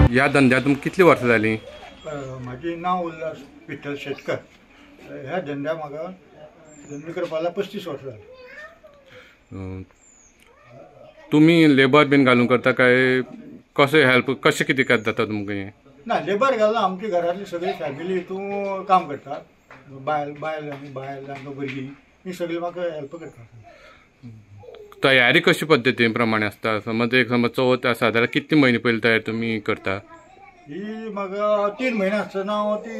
ह्या धंद्यात तुमकां कितलीं वर्सां जालीं? म्हाजें नांव उल्हास विठ्ठल शेटकर. ह्या धंद्या म्हाका धंदो करपाक 35 वर्सां जालीं. तुमी लेबर बीन घालून करता काय कशें हेल्प कशें कितें जाता तुमकां हें? ना, लेबर घालना. आमच्या घरांतली सगळी फॅमिली हितून काम करता. बायल बायल आनी बायल आमकां भुरगीं ही सगळीं म्हाका हेल्प करता. तयारी कशी पद्दती प्रमाणे आसता? समज एक समज चवथ आसा जाल्यार कितले म्हयने पयलीं तयारी तुमी करता? ही म्हाका 3 म्हयने आसतना हांव ती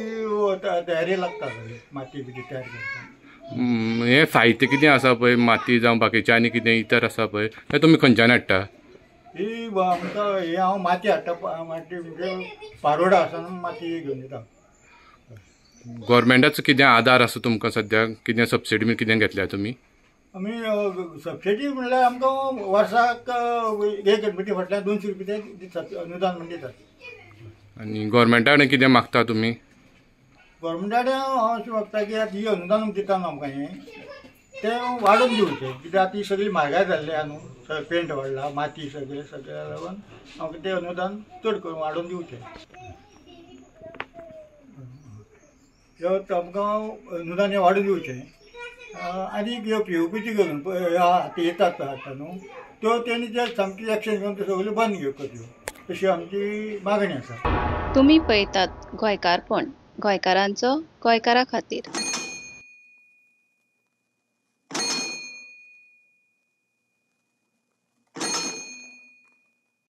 तयारी लागता, सगळी माती बिती तयार करता. हें साहित्य कितें आसा पळय, माती जावं बाकीचें आनी कितें इतर आसा पळय, तें तुमी खंयच्यान हाडटा? ही आमकां हे हांव माती हाडटा. माती म्हणजे पारोडा आसा माती घेवन येता. गोवोरमेंटाचो कितें आदार आसा तुमकां सद्याक? कितें सबसिडी बी कितें घेतल्या तुमी? आमी सबसिडी म्हणल्यार आमकां वर्साक एक गणपती फाटल्यान 200 रुपया दितात, अनुदान म्हण दितात. आनी गोवोरमेंटा कडेन कितें मागता तुमी? गोवोरमेंटा कडेन हांव अशें मागता की आतां ही अनुदान दिता न्हू आमकां, हें तें वाडोवन दिवचें. कित्याक आतां ही सगळी म्हारगाय जाल्ली आहा न्हू, सगळें पेंट वाडला, माती सगळें सगळें लागून आमकां तें अनुदान चड करून वाडोवन दिवचें. आमकां अनुदान हें वाडोवन दिवचें. आनी ह्यो पी ओ पीची घेवन आतां येतात आतां न्हू त्यो तेणी ते सामकी एक्शन घेवन त्यो सगल्यो बंद करच्यो, अशी आमची मागणी आसा. तुमी पळयतात गोंयकारपण, गोंयकारांचो गोंयकारा खातीर.